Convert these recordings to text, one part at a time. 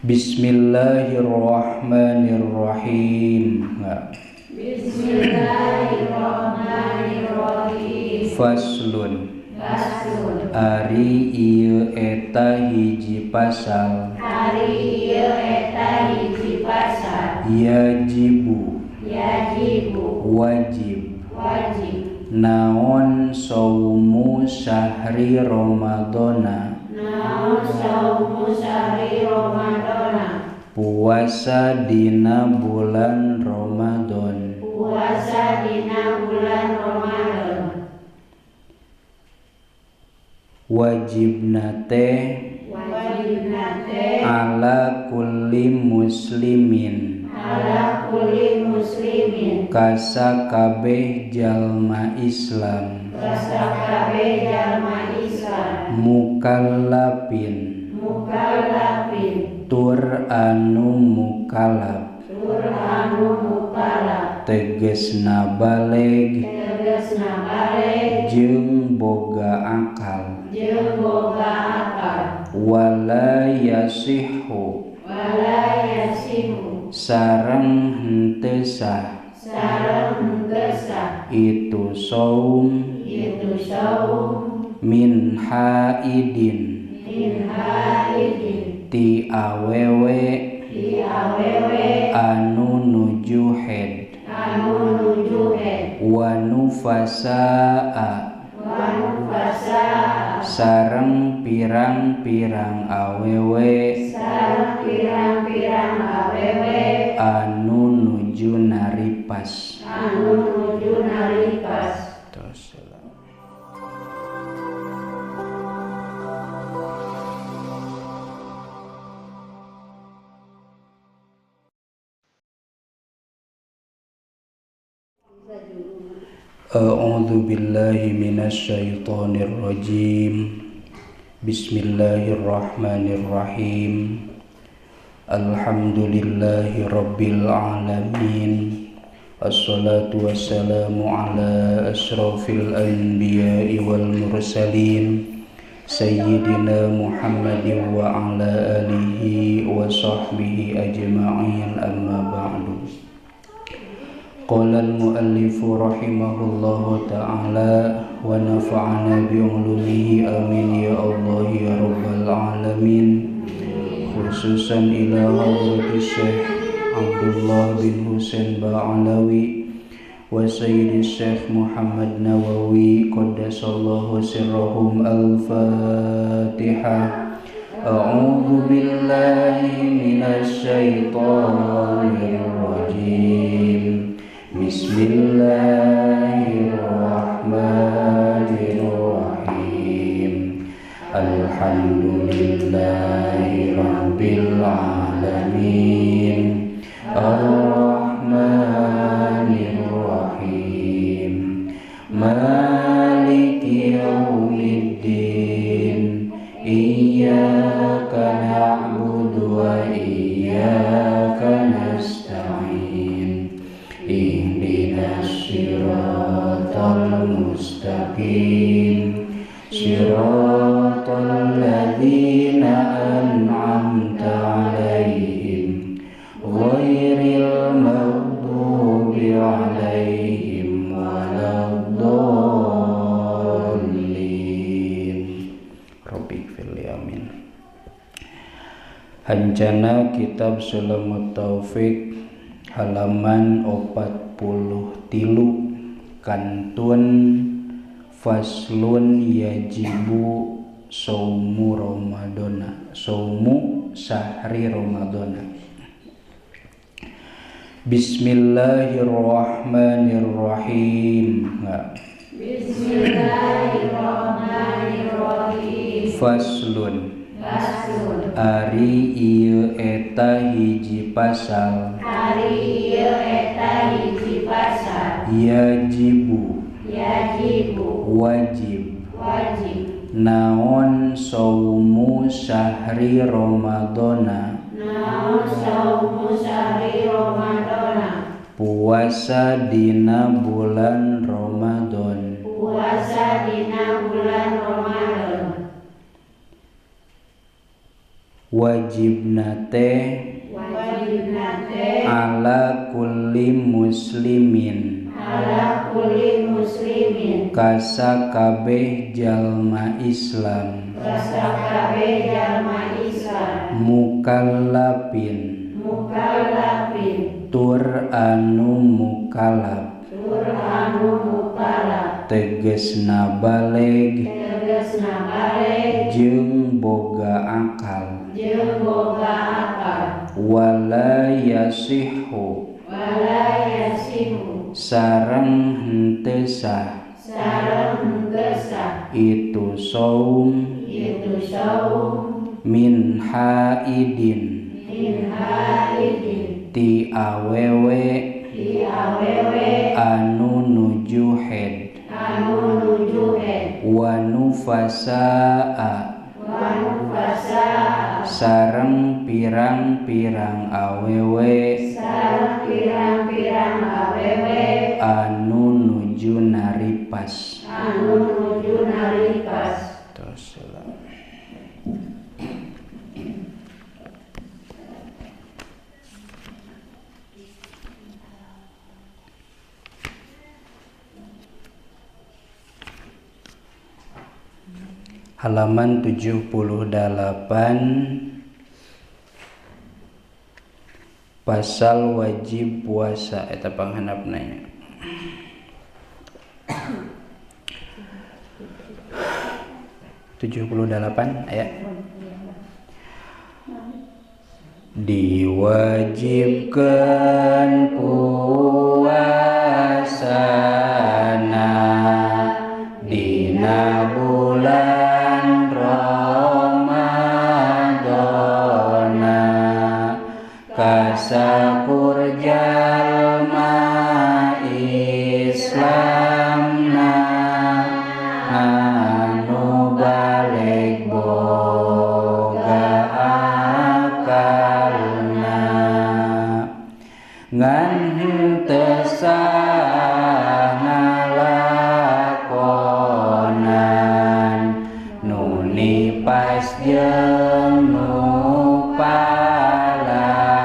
Bismillahirrahmanirrahim. Bismillahirrahmanirrahim. Faslun. Faslun. Ari ieu eta hiji pasal. Ari ieu eta hiji pasal. Yajibu. Yajibu. Wajib. Wajib. Naon saumu syahri Ramadhana. Naon saumu syahri Ramadhana. Puasa dina bulan Ramadan. Puasa dina bulan Ramadan. Wajibna teh. Wajibna teh. Ala kulli muslimin. Ala kulli muslimin. Kasakabeh jalma Islam. Kasakabeh jalma Islam. Mukallafin. Mukallafin. Tur anu mukallaf. Tur anu mukallaf. Tegesna baleg. Tegesna baleg. Jeung boga akal. Jeung boga akal. Wala yasihu. Wala yasihu. Sareng henteu sah. Sareng henteu sah. Itu saum. Itu saum. Min haidin. Min haidin. Ti awewe. Ti awewe. Anu nuju haid. Anu nuju haid. Wa nufasaa. Wa nufasaa. Sareng pirang-pirang awewe. Sareng pirang-pirang awewe. Anu nuju naripas. Anu nuju naripas. Terus. A'udzu billahi minasyaitonir rajim. Bismillahirrahmanirrahim. Alhamdulillahi rabbil alamin. Assalatu wassalamu ala asyrafil anbiya'i wal mursalin sayyidina Muhammadin wa ala alihi wa sahbihi ajma'in, amma ba'du. Qala al-muallifu rahimahullahu ta'ala wa nafa'ana bi'ulumihi, amin ya Allah ya rabbal alamin. Khususan ila hadrati Syekh Abdullah bin Husain Ba'alawi wa Sayyidi Syekh Muhammad Nawawi qaddasallahu sirrahum. Al-Fatihah. A'udzu billahi minasy syaithanir rajim. Bismillahirrahmanirrahim. Alhamdulillahi rabbil alamin. Arrahmanir rahim. Maliki yaumiddin. Iyyaka na'budu wa iyyaka nasta'in. Ihdinas siratal mustaqim. Siratal ladzina an'amta 'alaihim ghairil maghdubi 'alaihim waladdallin. Rabbighfirli, amin. Hancana Kitab Sulamut Taufik halaman 43 kantun faslun yajibu saumu Ramadana, saumu syahri Ramadana. Bismillahirrahmanirrahim. Bismillahirrahmanirrahim. Faslun. Faslun. Ari ieu eta hiji pasal. Ari ieu eta hiji pasal. Yajibu. Yajibu. Wajib. Wajib. Naon saumu syahri Ramadana. Naon saumu syahri Ramadana. Puasa dina bulan Ramadan. Puasa dina bulan Ramadan. Wajibna teh ala kulli muslimin kasakabeh jalma Islam mukallafin tur anu mukallaf tegesna baleg jeung boga akal wala yasihu sareng henteu sah itu saum min haidin ti awewe anu nuju haid wa nufasaa sareng pirang-pirang awewe anu nuju naripas. Terus halaman 78 pasal wajib puasa eta panghanapna nya. 78 aya. Diwajibkan puasana dina bulan Ramadana kasakur jalma Islamna anu baleg boga akalna ngan henteu sah ngalakonan nu nipas jeung nu palangan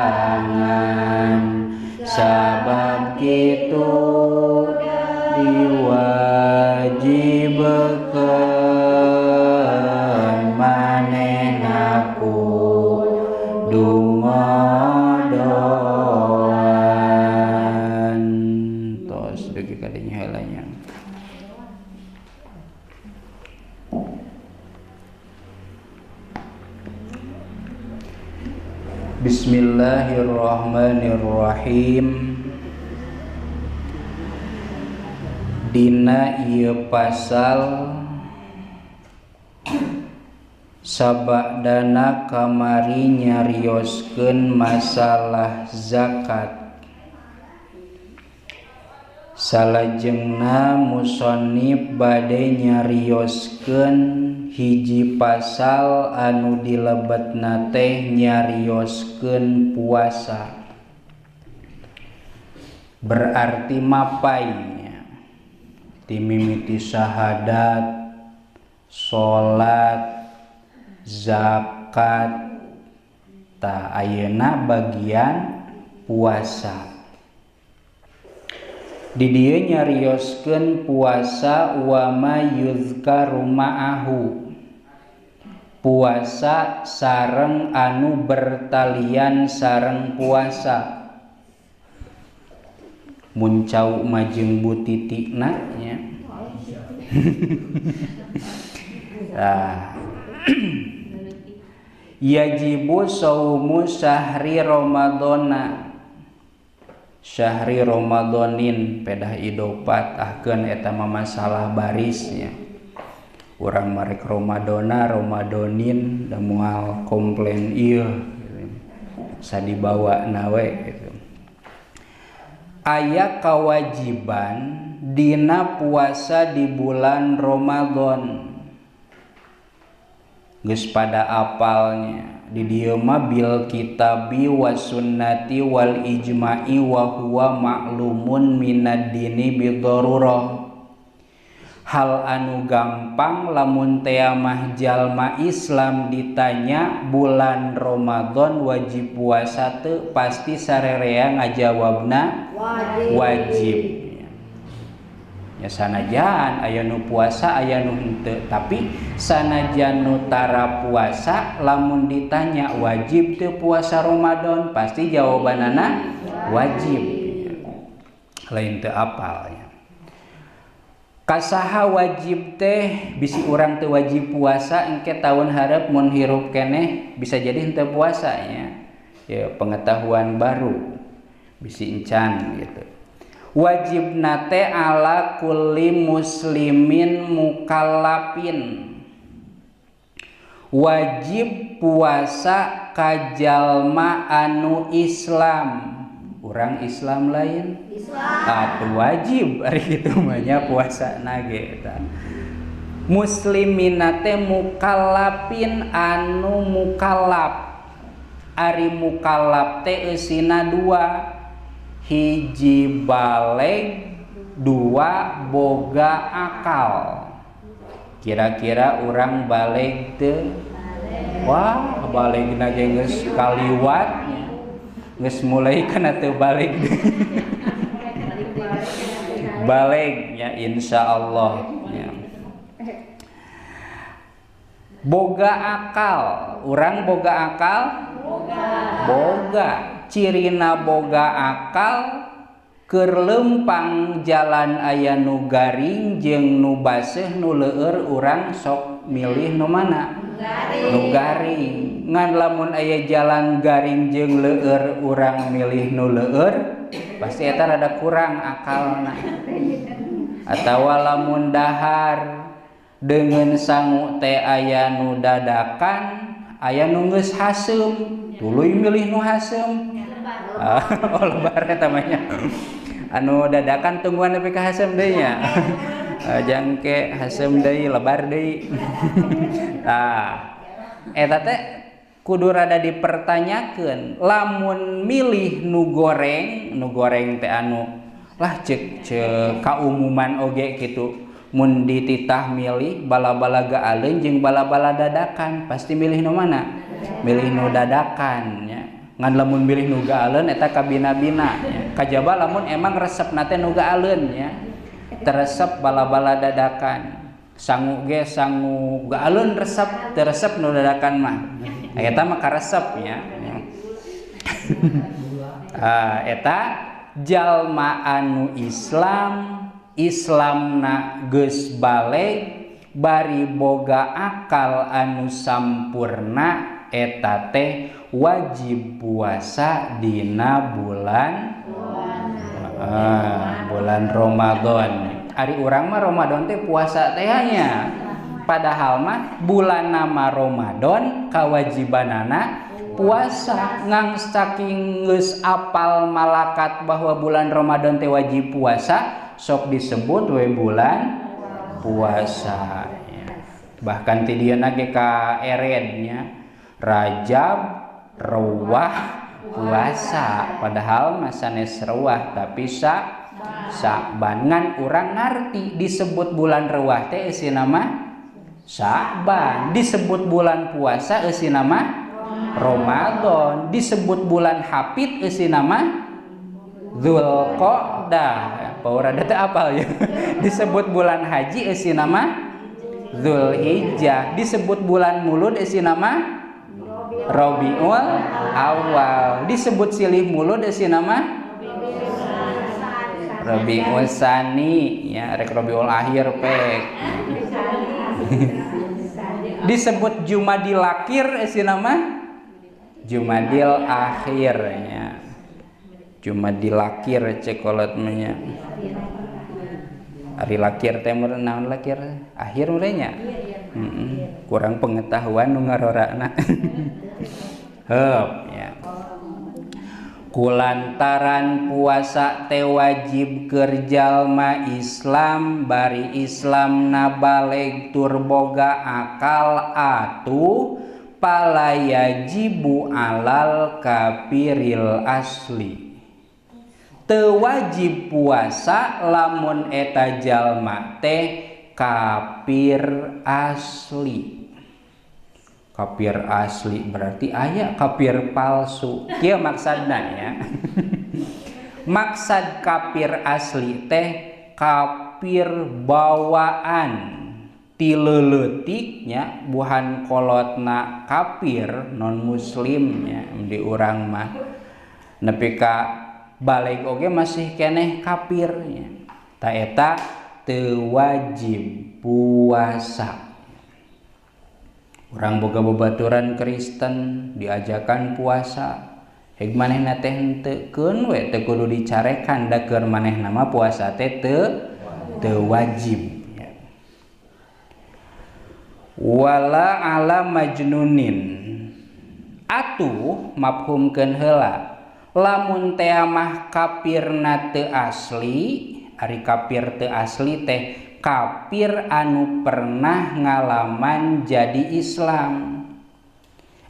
sabab kitu diwajibkeun manehna kudu ngodoan. Tos dugi ka dinya heula nya. Bismillahirrahmanirrahim. Dina ieu pasal sabadana kamari nyarioskeun masalah zakat. Salajengna musannif bade nyarioskeun hiji pasal anu dilebetna teh nyarioskeun puasa. Berarti mapai timimiti syahadat, salat, zakat, ta ayeuna bagian puasa. Di dieu nyarioskeun puasa wa ma yuzkaru ma'ahu. Puasa sareng anu bertalian sareng puasa. Mun cau majeng butitikna nya. Nah. Yajibu saumu syahri Ramadana. Syahri Ramadanin pedah idopat ahkeun eta mah masalah barisnya. Urang marek Ramadana Ramadanin da moal komplain ieu sadibawa na we gitu. Aya kewajiban dina puasa di bulan Ramadan. Geus pada apalnya di dieu mah bil kitabi was sunnati wal ijma'i wa huwa ma'lumun minad dini bidharurah. Hal anu gampang lamun tea mah jalma Islam ditanya bulan Ramadan wajib puasa teu, pasti sarerea ngajawabna wajib. Ya sanajan aya nu puasa aya nu henteu, tapi sanajan nu tara puasa lamun ditanya wajib teu puasa Ramadan pasti jawabanana wajib. Lain teu apal ya. Kasaha wajib teh bisi urang teu wajib puasa engke tahun hareup mun hirup keneh bisa jadi henteu puasa nya. Ya pengetahuan baru bisi encan gitu. Wajib nate ala kulli muslimin mukallafin. Wajib puasa ka jalma anu Islam. Urang Islam lain? Islam. Atuh wajib ari kitu mah nya puasa na ge eta. Muslimin nate mukallafin anu mukallaf. Ari mukallaf teh eusina dua. Hiji baleg, dua boga akal. Kira-kira urang baleg teu? Wah, balegna ge geus kaliwat. Geus mulai kana teu baleg. Baleg ya insyaallah ya. Boga akal, urang boga akal? Boga. Boga. Cirina boga akal keur lempang jalan aya nu garing jeung nu baseuh nu leueur urang sok milih nu mana? Nu garing. Ngan lamun aya jalan garing jeung leueur urang milih nu leueur pasti eta rada kurang akalna. Atawa lamun dahar dengan sangu teh aya nu dadakan aya nu geus haseum tuluy milih nu haseum. Oh lebar eta mah nya. Anu dadakan tungguan nepi ka haseum deui nya. Jangke haseum deui lebar deui. Tah eta teh kudu rada dipertanyakeun. Lamun milih nu goreng teh anu lah ceuk ceuk kaumuman oge kitu. Mun dititah milih bala-bala gaaleun jeung bala-bala dadakan pasti milih nu mana? Milih nu dadakan nya. Ngan lamun milih nu gaaleun eta kabina-bina nya. Kajaba lamun emang resepna teh nu gaaleun nya. Teresep bala-bala dadakan. Sangu ge sangu gaaleun resep, teu resep nu dadakan mah. Eta mah karesep nya. Eta jalma anu Islam, Islamna geus baleg bari boga akal anu sampurna eta teh wajib puasa dina bulan bulan Ramadan. Ari urang mah Ramadan teh puasa teh nya. Padahal mah bulan nama Ramadan kawajibanana puasa. Ngang saking geus apal malakat bahwa bulan Ramadan teh wajib puasa, sok disebut we bulan puasa ya. Bahkan ti dieu ge ka erednya Rajab Ruwah puasa, padahal mah sanes ruwah tapi Sa'ban. Ngan urang ngarti disebut bulan ruwah teh eusina mah Sa'ban, disebut bulan puasa eusina mah Ramadan, disebut bulan hafid eusina mah Dzulqa'dah. Paura teh apal ya. Disebut bulan haji eusina mah Dzulhijjah, disebut bulan mulud eusina mah Rabiul Awal, disebut silih mulud eusina mah Rabiul Sani ya, rek Rabiul Akhir pek. Disebut Jumadil Akhir eusina mah Jumadil Akhir ya. Jumadil Akhir cekolat mah nya. Ari lakir teh meureun naon lakir? Akhir meureun nya. Kurang pengetahuan nu ngarorana. Heup ya. Kulantaran puasa teh wajib keur jalma Islam bari Islamna baleg tur boga akal atuh palayajibu alal kafiril asli. Teu wajib puasa lamun eta jalma teh kafir asli. Kafir asli berarti aya kafir palsu. Kieu maksudna nya. Maksud kafir asli teh kafir bawaan ti leuletiknya buhan kolotna kafir non muslimnya di urang mah nepi ka balik oge masih keneh kafirnya. Ta eta teu wajib puasa. Urang boga babaturan Kristen diajakan puasa, heg manehna teh henteu keun we teu kudu dicarekan da keur manehna mah puasa teh teu wajib. Wala ala majnunin atuh mafhumkeun heula lamun teh mah kafirna teu asli. Ari kafir teu asli teh kafir anu pernah ngalaman jadi Islam.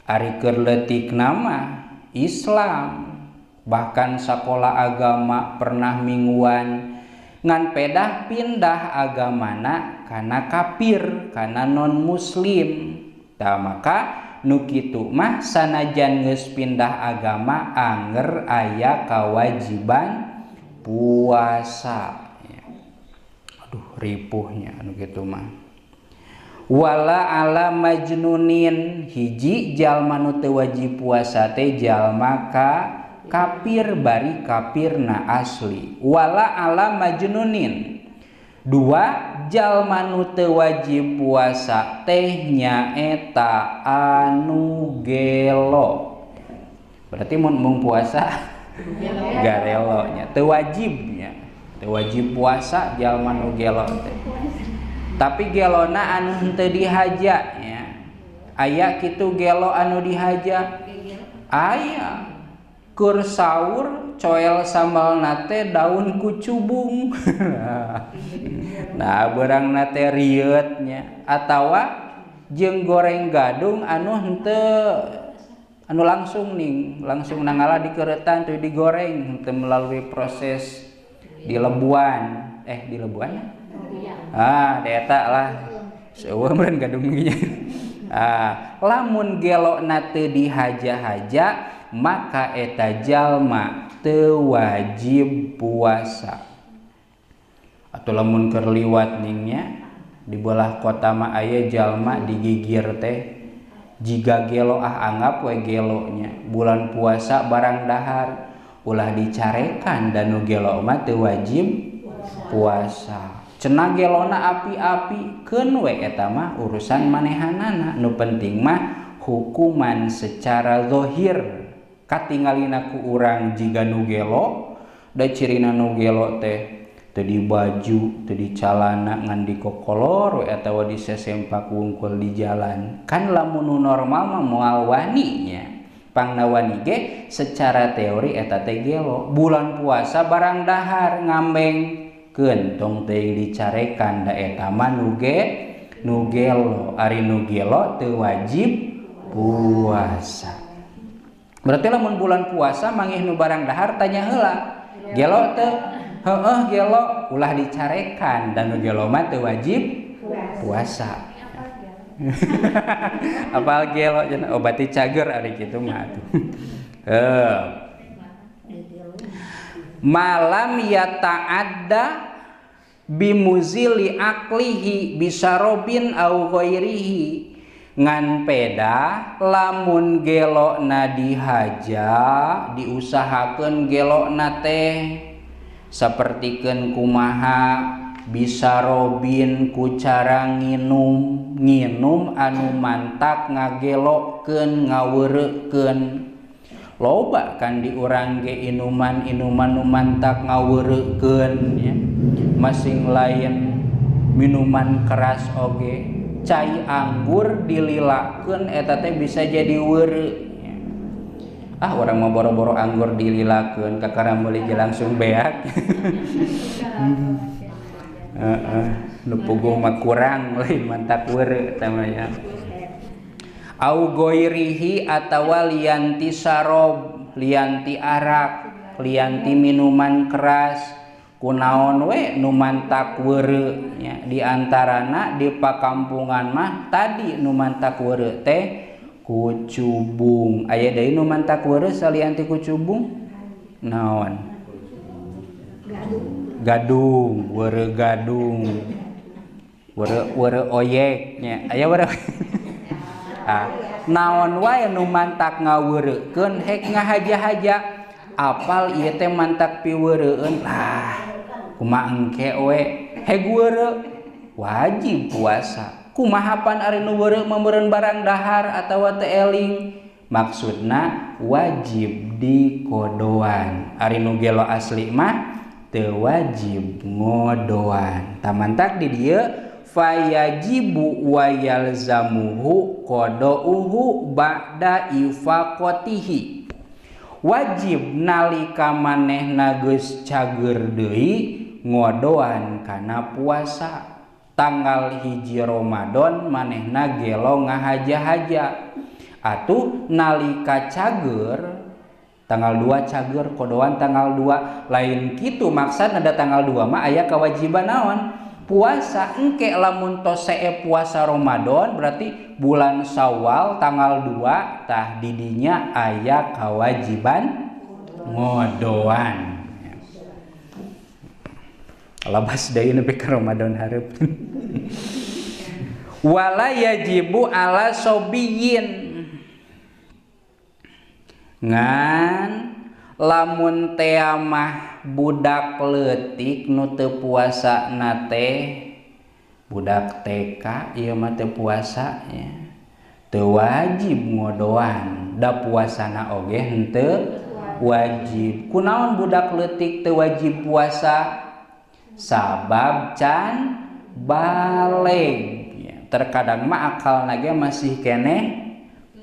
Ari keur leutikna mah Islam, bahkan sakola agama pernah mingguan, ngan pedah pindah agamana kana kafir, kana non muslim. Tah maka nu kitu mah sanajan geus pindah agama anger aya kawajiban puasa. Aduh ripuhnya anu kitu mah. Wala ala majnunin hiji jalma nu teu wajib puasa teh jalma ka kafir bari kafirna asli. Wala ala majnunin dua jalma nu teu wajib puasa teh nyaeta anu gelo. Berarti mun mung puasa garelo nya teu wajibnya, teu wajib puasa jalma nu gelo teh. Tapi gelona anu henteu dihaja nya. Aya kitu gelo anu dihaja. Aya keur sahur coel sambalna teh daun kucubung. Nah beurangna teh rieut nya atawa jeung goreng gadung anu henteu anu langsung ning langsung nangala dikeretan teu digoreng henteu melalui proses dilebuan dilebuan ah eta lah seueuh meureun gadung nya. Ah lamun gelona teu dihaja-haja maka eta jalma teu wajib puasa. Atau lamun keur liwat ningnya di belah kota mah aya jalma digigir teh jiga gelo ah anggap we gelonya bulan puasa barang dahar ulah dicarekan dan nu gelo mah teu wajib puasa. Cenah gelona api-api keun we eta mah urusan manehanana, nu penting mah hukuman secara zahir katingalina ku urang jiga nu gelo da cirina nu gelo teh teu di baju teu di calana ngan dikokolor we atawa disesempak wungkul di jalan. Kan lamun nu normal mah moal wani nya, pangna wani ge secara teori eta teh gelo. Bulan puasa barang dahar ngambeng keun tong teuing dicarekan da eta mah nu gelo. Ari nu gelo teu wajib puasa. Berarti lamun bulan puasa mangih nu barang dahar tanya heula gelo teu? Heeh gelo, ulah dicarekan dan nu gelo mah teu wajib puasa. Apal gelo cenah obati cager ari kitu mah atuh. Heuh. Malam yata'adda bimuzili aklihi bisarobin au ghairihi ngan peda lamun gelona dihaja diusahakeun gelona teh sapertikeun kumaha bisarobin ku cara nginum nginum anu mantak ngagelokeun ngaweurekeun. Loba kan di urang ge inuman-inuman nu mantak ngaweurekeun nya. Masing lain minuman keras oge cai anggur dililakeun eta teh bisa jadi weureu. Ah urang mah boro-boro anggur dililakeun kakara meuli ge langsung beak. Heeh, nu puguh mah kurang lain mantak weureu eta mah nya. Au goirihi atawa lianti sarob, lianti arak, lianti minuman keras, Kunaon we nu mantak weureu nya, di antarana di pakampungan mah tadi nu mantak weureu teh kucubung. Aya deui nu mantak weureu salian ti kucubung? Naon? Gadung, weureu gadung. Weureu weureu oyek nya. Aya weureu. Ah, naon wae nu mantak ngaweurekeun hek ngahaja-haja. Apal ieu teh mantak piweureun lah. Kumaha engke we heg weureu wajib puasa. Kumaha pan ari nu weureu meureun barang dahar atawa teu eling, maksudna wajib dikodoan. Ari nu gelo asli mah teu wajib ngodoan. Tamantak di dieu fayajibu wa yalzamuhu qada'uhu ba'da ifaqatihi. Wajib nalika manehna geus cager deui ngodoan kana puasa. Tanggal 1 Ramadan manehna gelo ngahaja-haja. Atuh nalika cager tanggal 2 cager kodoan tanggal 2, lain kitu maksudna da tanggal 2 mah aya kewajiban naon? Puasa. Engke lamun tos see puasa Ramadan berarti bulan Syawal tanggal 2 tah didinya aya kewajiban ngodoan. Labas deui nepi ka Ramadan hareup. Wala yajibu ala sobiyin. Ngan lamun tea mah budak leutik nu teu puasa na teh, budak TK ieu mah teu puasa nya, teu wajib ngodoan, da puasana oge henteu wajib. Kunaon budak leutik teu wajib puasa? Sabab can baleg. Terkadang mah akalna ge masih keneh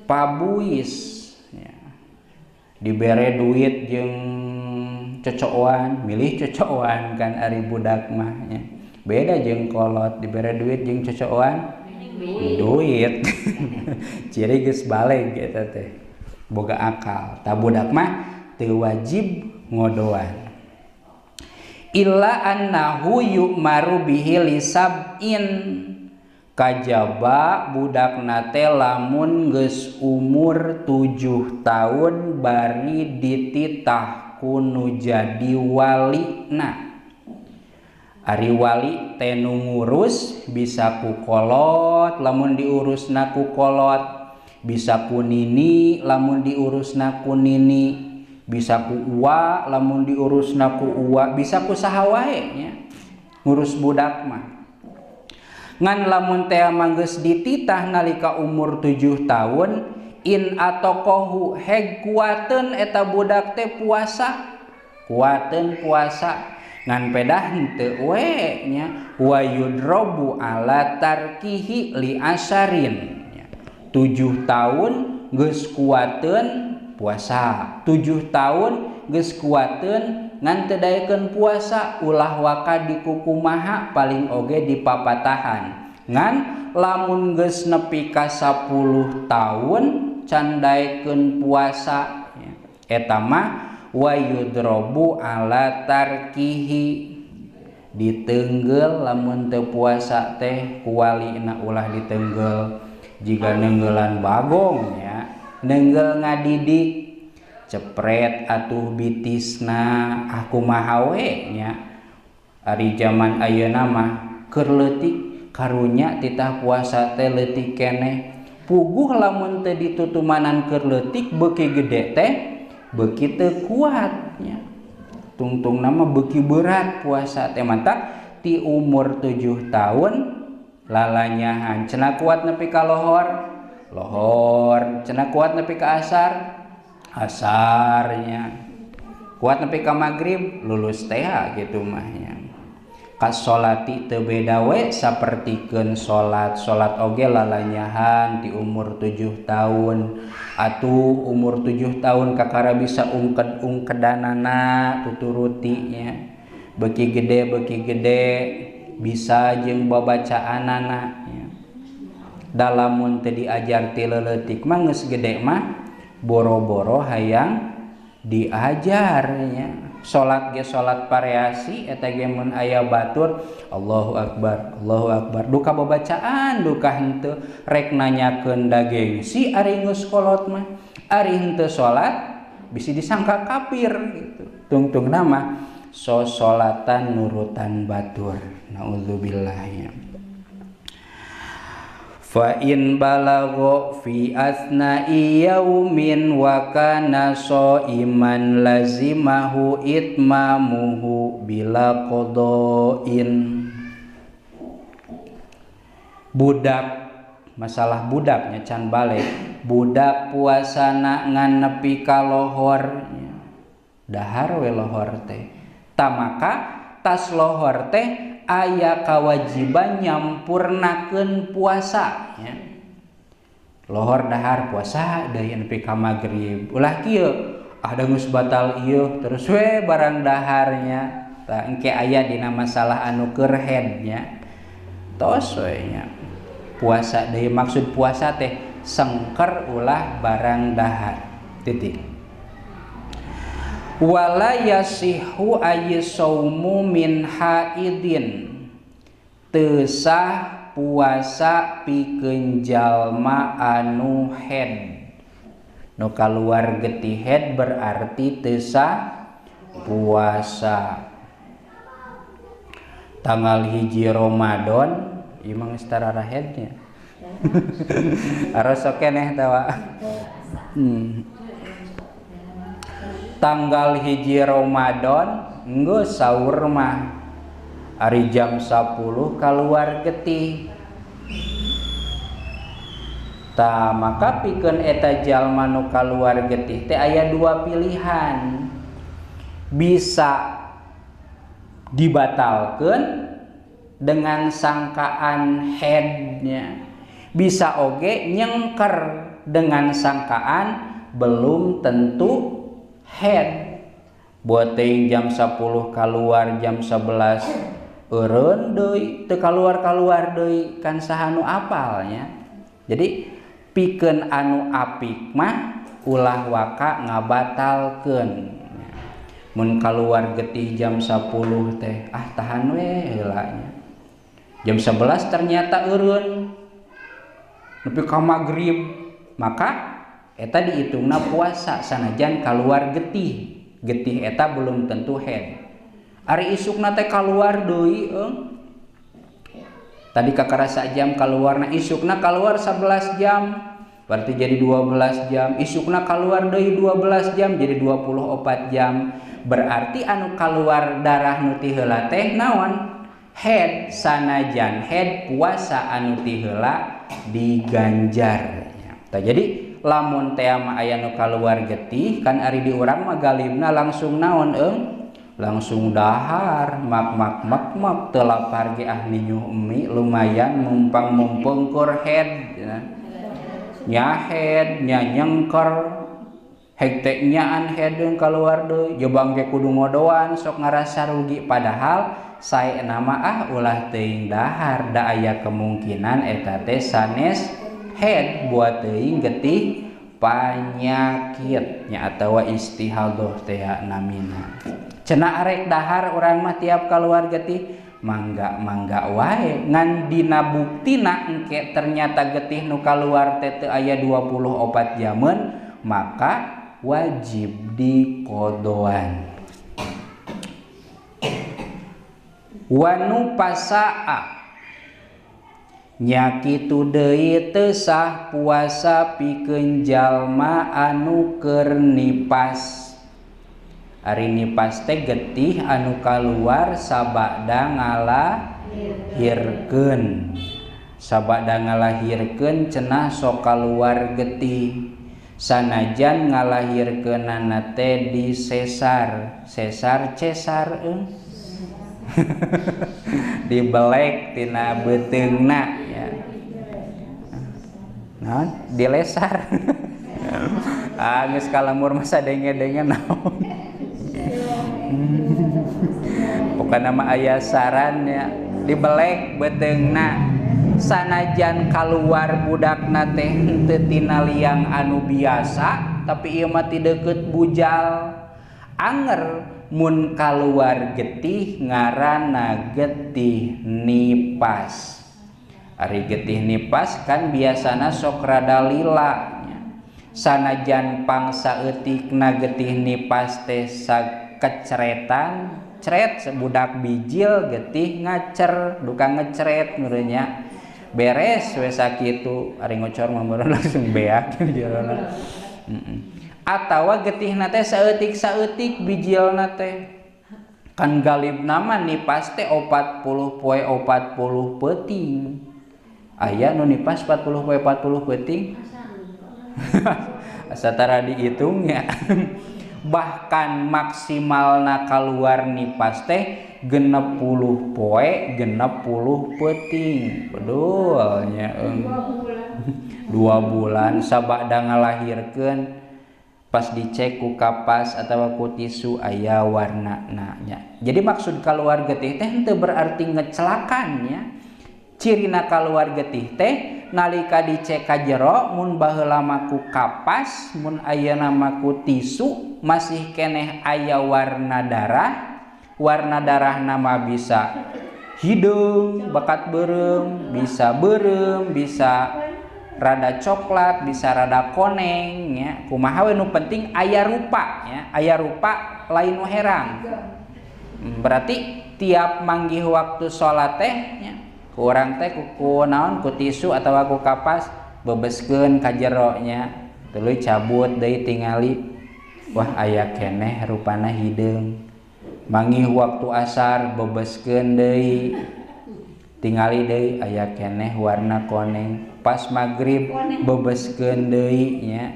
pabuis. Dibere duit jeung cocokan, milih cocokan kan ari budak mah nya. Beda jeung kolot, dibere duit jeung cocokan duit. Ciri geus baleg eta teh, boga akal. Tah budak mah teu wajib ngodoan. Illa annahu yu'maru bihi lisab'in. Kajaba budakna teh lamun geus umur 7 tahun bari dititah ku nu jadi walina. Ari wali teh nu ngurus bisa ku kolot lamun diurusna ku kolot, bisa ku nini lamun diurusna ku nini, bisa ku uwa lamun diurusna ku uwa, bisa ku saha wae nya ngurus budak mah. Ngan lamun teh manggeus dititah nalika umur 7 tahun, in atokohu heg kuateun eta budak teh puasa, kuateun puasa ngan pedah henteu we nya, wa yudrobu ala tarkihi li asarin. 7 tahun geus kuateun puasa, 7 tahun geus kuateun ngan teu daekeun puasa, ulah waka dikukumaha paling oge dipapatahan. Ngan lamun geus nepi ka 10 tahun can daekeun puasa, eta mah wa yudrobu ala tarkihi, ditenggel lamun teu puasa teh ku walina ulah ditenggel jiga nenggelan bagong nya, nenggel ngadidik cepret atuh bitisna aku maha we nya. Ari jaman ayeuna mah keur leutik karunya titah puasa teh leutik keneh. Puguh lamun teu ditutumanan keur leutik beuki gede teh beuki teu kuat nya. Tungtungna mah beuki berat puasa teh, mantak ti umur 7 tahun lalanyahan cenah kuat nepi ka lohor, lohor cenah kuat nepi ka asar, asarnya kuat nepi ka magrib lulus teh gitu mah nya. Kasolati teu beda we sapertikeun salat, salat oge lalanyahan ti umur 7 tahun. Atuh umur 7 tahun kakara bisa ungked-ungkedanana tuturuti nya. Beuki gede bisa jeung babacaanana nya. Da lamun teu diajar ti leutik mah geus gede mah boro-boro hayang diajar nya. Salat ge salat variasi eta ge mun aya batur Allahu akbar Allahu akbar duka babacaan duka henteu rek nanyakeun da gengsi ari geus kolot mah ari henteu salat bisi disangka kafir gitu. Tungtung nama so salatan nurutan batur naudzubillah ya. Fa in balagha fi asna'i yaumin wa kana sha'iman lazimahu itmamuhu bila qada'in. Budak, masalah budaknya can balik. Budak puasana ngan nepi ka lohor, dahar we lohor teh. Tamaka tas lohor teh aya kewajiban nyampurnakeun puasa nya. Lohor dahar puasa deui nepi ka magrib. Ulah kieu, ah da geus batal ieu terus we barang daharnya. Tah engke aya dina masalah anu keur head nya. Tos we nya. Puasa deui maksud puasa teh sengker ulah barang dahar. Titik. Wala yasihu ayyaumu min haidin, teu sah puasa pikeun jalma anu haid. Nu kaluar getih haid berarti teu sah puasa. Tanggal 1 Ramadan ieu mah geus tarara haidnya. Aros keneh tawa. Tanggal 1 Ramadan geus saur mah ari jam 10 kaluar getih. Tah maka pikeun eta jalma nu kaluar getih teh aya dua pilihan. Bisa dibatalkeun dengan sangkaan haidnya, bisa oge nyengker dengan sangkaan belum tentu head. Buat teuing jam 10 keluar jam 11 eureun deui teu kaluar-kaluar deui kan saha nu apalnya. Jadi pikeun anu apik mah ulah waka ngabatalkeun. Mun kaluar getih jam 10 teh ah tahan we heula nya. Jam 11 ternyata eureun nepi ka magrib, maka eta dihitungna puasa sanajan kaluar getih. Getih eta belum tentu haid. Ari isukna teh kaluar deui eung. Tadi kakarasa jam kaluarna, isukna kaluar 11 jam, berarti jadi 12 jam. Isukna kaluar deui 12 jam jadi 24 jam. Berarti anu kaluar darah nu ti heula teh naon? Haid. Sanajan haid puasa anu ti heula diganjar. Tah jadi lamun teh mah aya nu kaluar getih kan ari di urang mah galimna langsung naon eung? Langsung dahar, mak mak mak mak teu lapar ge ah ninyuh mie lumayan mumpang mumpung keur head nya head nya nyengker hek teh nyaan head deung kaluar deui jebang ge kudu ngodoan sok ngarasa rugi padahal saena mah ah ulah teuing dahar da aya kemungkinan eta teh sanes head buat teuing getih panyakit nya atawa istihadah teh namina. Cenah arek dahar urang mah tiap kaluar getih mangga mangga wae ngan dina buktina engke ternyata getih nu kaluar teh teu aya 24 jameun maka wajib dikodoan. Wanu pasaa nya kitu deui teu sah puasa pikeun jalma anu keur nipas. Ari nipas teh getih anu kaluar sabada ngalahirkeun. Sabada ngalahirkeun cenah sok kaluar getih. Sanajan ngalahirkeunana teh di sesar, sesar cesar eung. Dibelek tina beuteungna ya. Naon? Dilesar. Ah geus kalamur mah sadenge-denge naon. Pokokna mah aya saran ya, dibelek beuteungna. Sanajan kaluar budakna teh henteu tina liang anu biasa, tapi ieu mah ti deukeut bujal. Anger Mun kaluar getih ngaranna getih nipas. Ari getih nipas kan biasana sok rada lila nya. Sanajan pangsa eutikna getih nipas teh sakeceretan, cret budak bijil getih ngacer, duka ngecret meureun. Beres we sakitu, ari ngocor mah meureun langsung beak jerona. Atawa getihna teh saeutik-saeutik bijilna teh. Kan galibna mah nipas teh 40 poe 40 peuting. Aya nu nipas 40 poe 40 peuting. Asa tara dihitung nya. Bahkan maksimalna kaluar nipas teh 60 poe 60 peuting. Bedul nya 2 bulan sabada ngalahirkeun pas dicek ku kapas atawa ku tisu aya warnana nya. Jadi maksud kaluar getih teh henteu berarti ngecelakan nya. Cirina kaluar getih teh nalika dicek ka jero mun baheula mah ku kapas mun ayeuna mah ku tisu masih keneh aya warna darah. Warna darahna mah bisa hideung bakat beureum, bisa beureum, bisa rada coklat, bisa rada koneng nya. Kumaha we nu penting aya rupa nya, aya rupa lain nu herang. Berarti tiap manggih waktu salat teh nya, ku urang teh ku naon ku tisu atawa ku kapas bebeskeun ka jero nya. Tuluy cabut deui tingali, wah aya keneh rupana hideung. Manggih waktu asar bebeskeun deui, tingali deui aya keneh warna koneng. Pas magrib bebeskeun deui nya,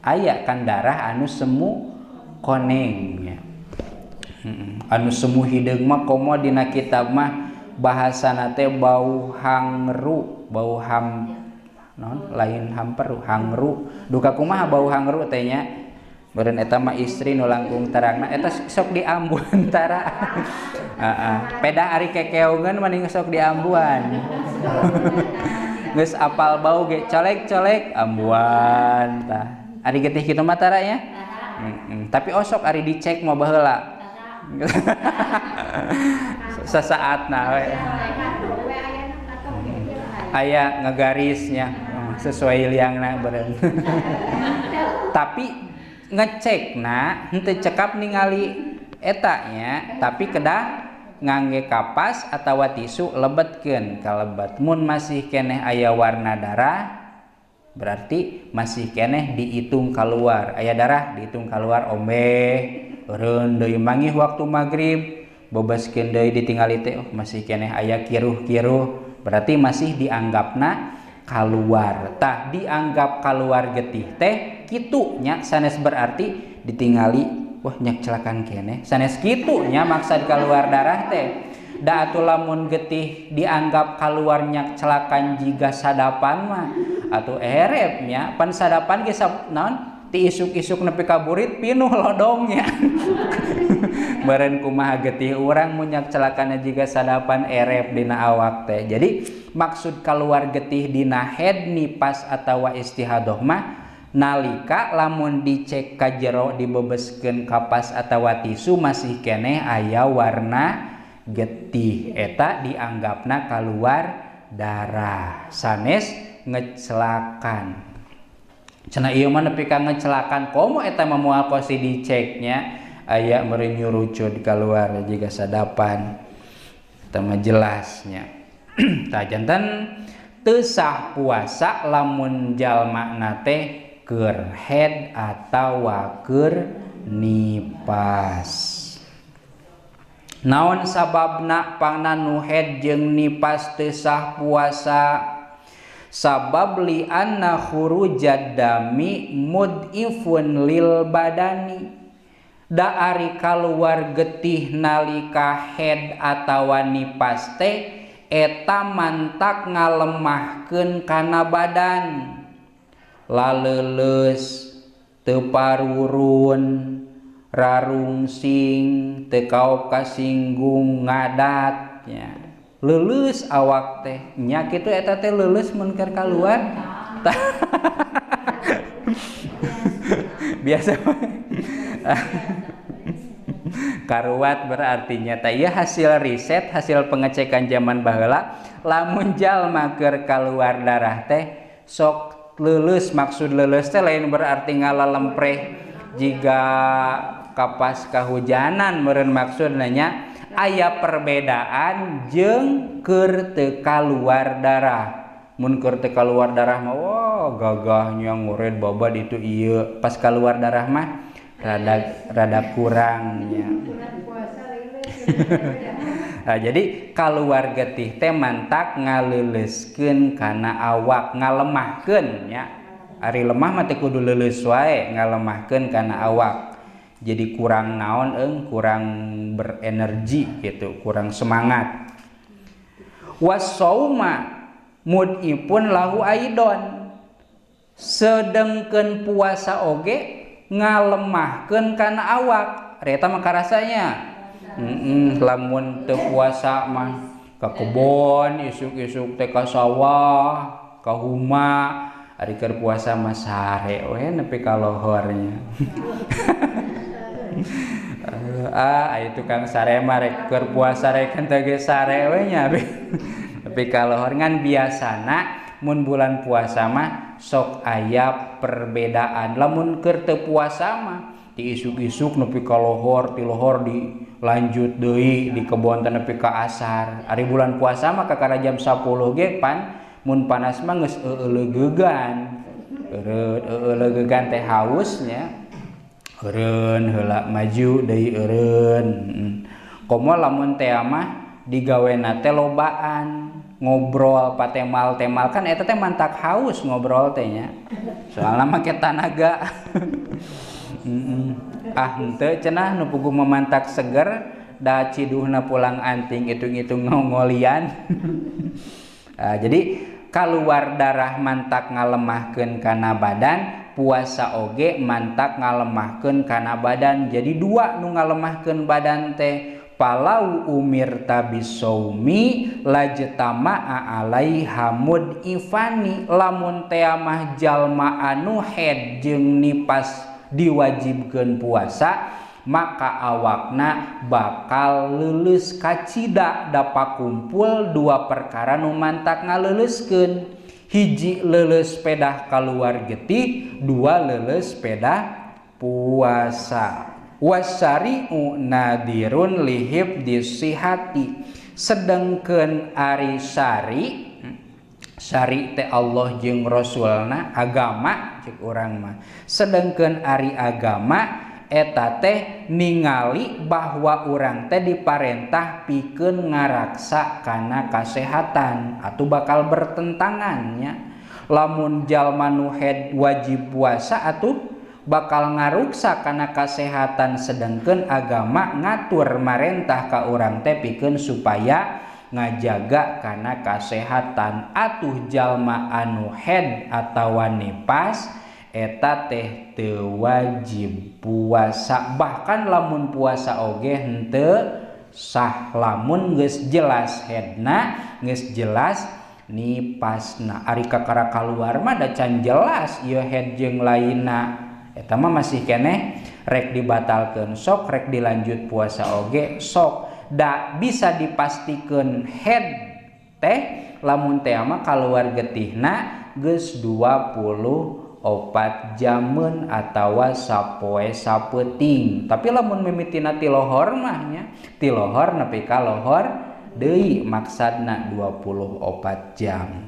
aya kan darah anu semu koneng nya. Anu semu hideung mah komo dina kitab mah bahasana teh bau hangru, bau ham non lain hamperu, hangru. Duka kumaha bau hangru teh nya? Beureun eta mah istri nu langkung terangna eta sok diambuan tara. Heeh. Pedah ari kekeungeun mending sok diambuan. Geus apal bau ge colek-colek ambuan tah. Ari getih kitu mah tara nya? Tapi osok ari dicek mah baheula. Sasaatna we. Aya ngagarisnya sesuai liangna beureun. Tapi ngecekna henteu cekap ningali eta nya, tapi kedah ngangge kapas atawa tisu lebetkeun ka lebet. Mun masih keneh aya warna darah berarti masih keneh dihitung keluar. Aya darah dihitung keluar ombe eureun deui manggih waktu magrib bebaskeun deui ditingali teh, oh masih keneh aya kiruh-kiruh, berarti masih dianggapna kaluar. Tah dianggap kaluar getih teh kitu nya, sanes berarti ditingali wah nyak celakan keneh, sanes kitu nya maksad kaluar darah teh. Da atuh lamun getih dianggap kaluar nyak celakan jiga sadapan mah atuh erep nya, pan sadapan ge naon ti isuk-isuk nepi ka burit pinuh lodongnya. Beureun kumaha getih urang mun nyak celakana jiga sadapan erep dina awak teh. Jadi maksud kaluar getih dina head nipas atawa istihadoh mah nalika lamun dicek ka jero dibebeskeun kapas atawa tisu masih keneh aya warna getih, eta dianggapna kaluar darah sanes ngecelakan. Cenah ieu mah nepi ka ngecelakan komo eta mah moal kosi diceknya aya meureun nyurucud kaluar jiga sadapan eta mah jelasnya. Tah janten teu sah puasa lamun jalmana teh keur head atawa keur nipas. Naon sababna pangna nu head jeung nipas teu sah puasa? Sabab li anna khurujad dami mud'ifun lil badani. Da ari kaluar getih nalika head atawa nipas teh eta mantak ngalemahkeun kana badan. Laleuleus, teu parurun, rarungsing, teu kaop kasinggung ngadat nya. Leuleus awak teh nya kitu eta teh leuleus mun keur kaluar. Biasa. Karuat berartinya teh ieu hasil riset, hasil pengecekan zaman baheula, lamun jalma keur kaluar darah teh sok leuleus. Maksud leuleus teh lain berarti ngalalempreh jiga kapas kahujanan meureun, maksudna nya aya perbedaan jeung keur teu kaluar darah. Mun keur teu kaluar darah mah wah gagahnya ngured babad itu ieu, pas kaluar darah mah rada kurangnya. Nah, jadi kaluar getih teh mantak ngaleuleuskeun kana awak, ngalemahkeun nya. Ari lemah mah teu kudu leuleus wae, ngalemahkeun kana awak. Jadi kurang naon kurang berenergi gitu, kurang semangat. Wasauma mudipun lahu aidon. Sedengkeun puasa oge ngalemahkeun kana awak. Ari eta mah karasanya. Lamun teu puasa mah ka kebon isuk-isuk teh ka sawah, ka huma. Ari keur puasa mah sare we nepi ka lohornya. Aya tukang sare mah rek keur puasa rek henteu ge sare we nya. Nepi ka lohor. Ngan biasana mun bulan puasa mah sok aya perbedaan. Lamun keur teu puasa mah di isuk-isuk nepi ka lohor, ti lohor dilanjut deui di kebon teh nepi ka asar. Ari bulan puasa mah kakara jam 10 ge pan mun panas mah geus eueuleugeugan. Eureun eueuleugeugan teh hausnya. Eureun heula maju deui eureun. Komo lamun teh mah digawena teh lobaan ngobrol patemal-temal kan eta teh mantak haus ngobrol teh nya. Soalna make tanaga. Ah henteu cenah nu puguh memantak seger da ciduhna pulang anting hitung-hitung ngongolian. Jadi kaluar darah mantak ngalemahkeun kana badan, puasa oge mantak ngalemahkeun kana badan. Jadi dua nu ngalemahkeun badan teh. Palau umirta bisaumi lajtama'a alaiha mud'ifani. Lamun teh mah jalma anu haid jeung nipas diwajibkeun puasa, maka awakna bakal leuleus kacida dapat kumpul dua perkara nu mantak ngaleuleuskeun. Hiji leuleus pedah kaluar getih, dua leuleus pedah puasa. Wasari'u nadirun lihib disihati. Sedengkeun ari syari, syari teh Allah jeung Rasulna, agama cek urang mah. Sedengkeun ari agama eta teh ningali bahwa urang teh diparentah pikeun ngaraksa kana kasehatan atau bakal bertentangannya. Lamun jalma nu haid wajib puasa atuh bakal ngaruksa kana kasehatan, sedengkeun agama ngatur marentah ka urang teh pikeun supaya ngajaga kana kasehatan. Atuh jalma anu haid atawa nipas eta teh teu wajib puasa, bahkan lamun puasa oge henteu sah lamun geus jelas haidna, geus jelas nipasna. Ari kakara kaluar mah da can jelas ieu haid jeung lainna, eta mah masih keneh rek dibatalkeun sok, rek dilanjut puasa oge sok. Da bisa dipastikeun haid teh lamun teh mah kaluar getihna geus 24 jamun atawa sapoe sapeuting. Tapi lamun mimitina ti lohor mah nya, ti lohor nepi ka lohor deui maksadna 24 jam.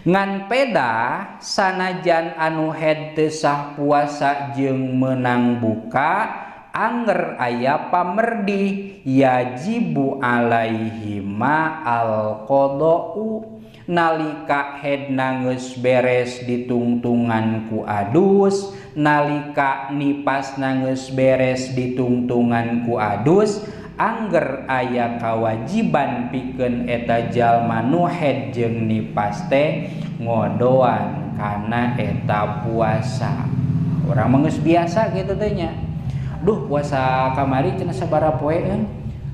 Ngan peda sanajan anu haid teu sah puasa jeung meunang buka, anger aya pamerdi yajibu alaihima al-qada'u. Nalika haidna geus beres ditungtungan ku adus, nalika nipasna geus beres ditungtungan ku adus, angger aya kawajiban pikeun eta jalma nu haid jeung nipas teh ngodoan kana eta puasa. Urang mah geus biasa kitu teh nya. Duh puasa kamari cenah sabaraha poe euy?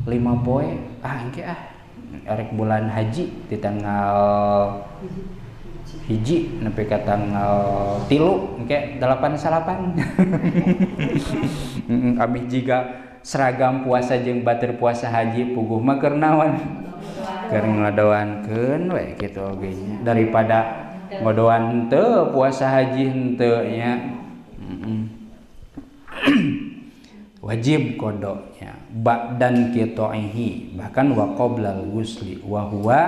5 poe. Ah engke ah. Arek bulan haji di tanggal hiji nepi ka tanggal 3 engke 8-9. Abih jiga seragam puasa jeung batur puasa haji puguh mah keur naon? Keur ngadoankeun we kitu oge nya daripada ngodoan henteu puasa haji henteu nya. Wajib qadanya ba'dan qita'ihi bahkan wa qoblal ghusli wa huwa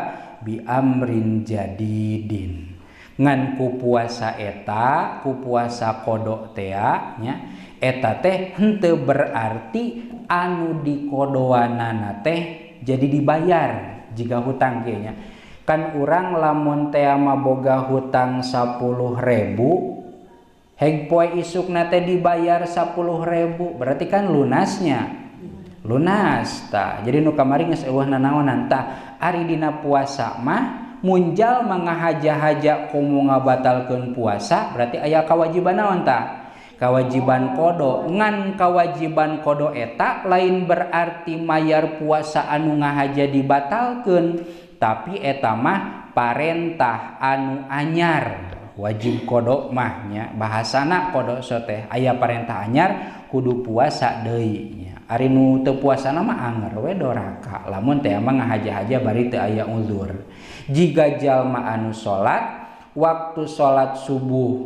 bi amrin jadidin. Ngan ku puasa eta, ku puasa qada tea nya, eta teh henteu berarti anu dikodoanana teh jadi dibayar jika hutang kieu nya. Kan urang lamun tea mah boga hutang 10.000, heg poe isukna teh dibayar 10.000, berarti kan lunasnya. Lunas tah. Jadi nu kamari geus eueuh nanaonan tah. Ari dina puasa mah munjal mangahaja-haja komo ngabatalkeun puasa berarti aya kewajiban naon tah? Kewajiban qada. Ngan kewajiban qada eta lain berarti mayar puasa anu ngahaja dibatalkeun, tapi eta mah parentah anu anyar. Wajib qada mah nya, bahasana qada teh aya parentah anyar kudu puasa deui nya. Ari nu teu puasana mah anger we doraka lamun teh mah ngahaja-haja bari teu aya uzur. Jiga jalma anu salat waktu salat subuh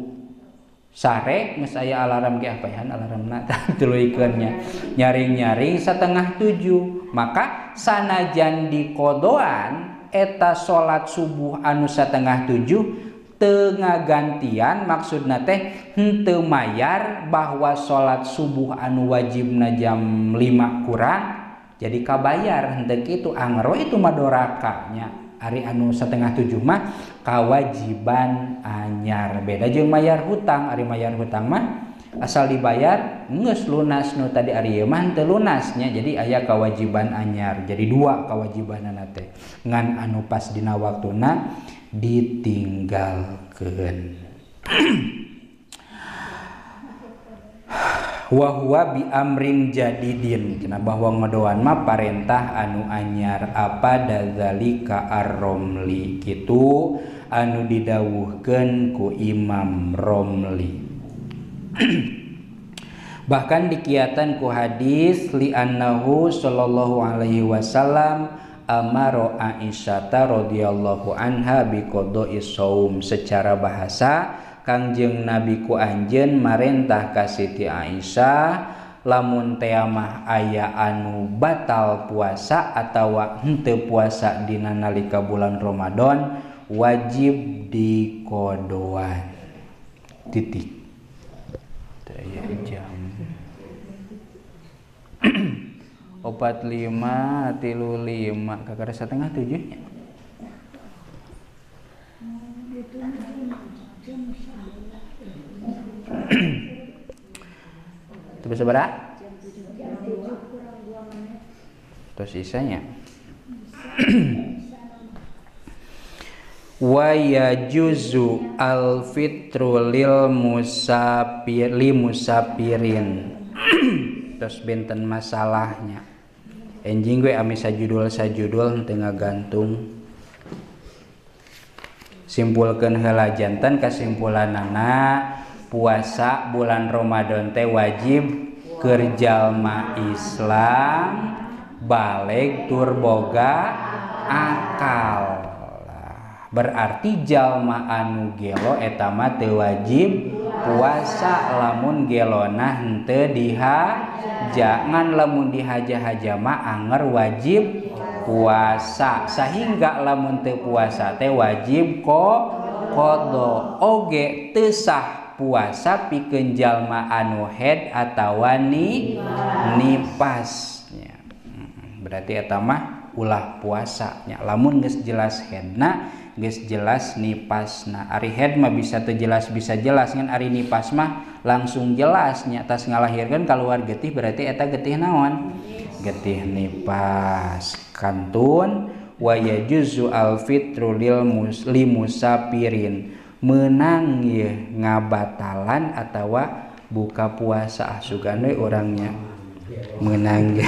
sare geus aya alarm ge apaehan alarmna tuluikeun nya nyaring-nyaring 6:30 maka sanajan dikodoan eta salat subuh anu 6:30 teu ngagantian maksudna teh henteu mayar bahwa salat subuh anu wajibna jam 5 kurang jadi kabayar henteu kitu anger we itu mah doraka nya. Ari anu 6:30 mah kawajiban anyar beda jeung mayar hutang. Ari mayar hutang mah asal dibayar geus lunas nu tadi ari ieu mah henteu lunasnya jadi aya kewajiban anyar. Jadi dua kewajibanana teh ngan anu pas dina waktuna ditinggalkeun. Wa huwa bi amrin jadidin cenah bahwa ngodoan mah parentah anu anyar apa dazalika ar-Romli kitu anu didawuhkeun ku Imam Romli. Bahkan dikiatan ku hadis li annahu sallallahu alaihi wasallam amaro Aisyah radhiyallahu anha bi qada'i shaum. Secara bahasa Kangjeng Nabi ku anjeun marentah ka Siti Aisyah lamun tea mah aya anu batal puasa atawa henteu puasa dina nalika bulan Ramadan wajib dikodoan. Titik. Teu aya jam 45 35 kakara 6:30 nya. Itu bisa berat? Terus sisanya. Wa yajuzu al-fitru lil musafir li musafirin. Terus benten masalahnya. Enjing gue ami sajudul henteu ngagantung. Simpulkeun heula jantan kesimpulanana puasa bulan Ramadan teh wajib keur jalma Islam baleg tur boga akal. Berarti jalma anu gelo eta mah teu wajib puasa lamun gelona henteu dihaja. Ngan lamun dihaja-haja mah anger wajib puasa, sehingga lamun teu puasa teh wajib qada. Oge teu sah puasa pikeun jalma anu haid atawa nipas nya. Berarti eta mah ulah puasa nya lamun geus jelas haidna, geus jelas nipasna. Ari haid mah bisa teu jelas bisa jelas, ngan ari nipas mah langsung jelas nya. Tas ngalahirkeun kaluar getih berarti eta getih naon? Getih nipas. Kantun wa yajuzu al fitru lil musafirin, menang ye ngabatalan atawa buka puasa. Sugan we orangnya menang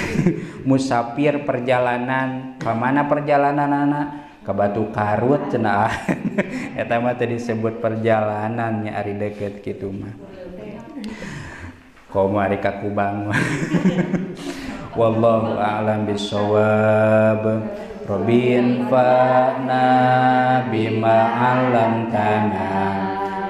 musafir perjalanan, pamana perjalananana Ka Batu Karut cenah. Eta mah teu disebut perjalanan nya ari deket kitu mah. Komo ari ka Kubang. Wallahu a'lam bissawab. Rabbin fa'na bima 'allamtana.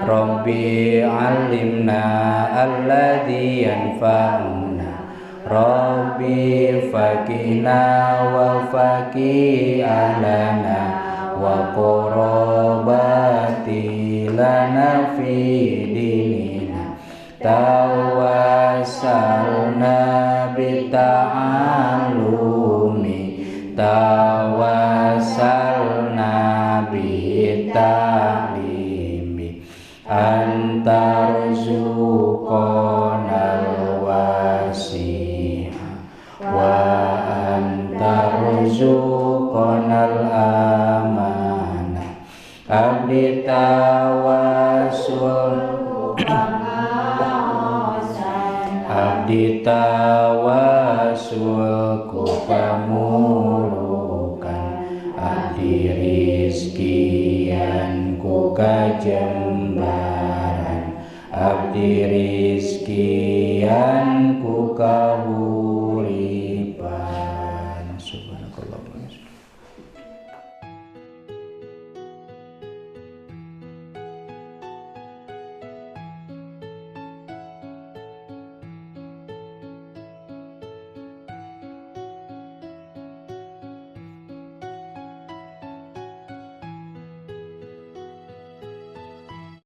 Rabbi 'allimna alladzi yanfa'una. Rabbi faqina wa faqi alana wa qurabati lana fi dinina. Tawassalna bita'allumi, tawassalna bita'limi, antarzuqonal wasi'a wa antarzuqonal amanah. Abdi tawasul, abdi tawasul ku pamurukan, abdi rizkian ku kajembaran, abdi rizkian ku kahurupan.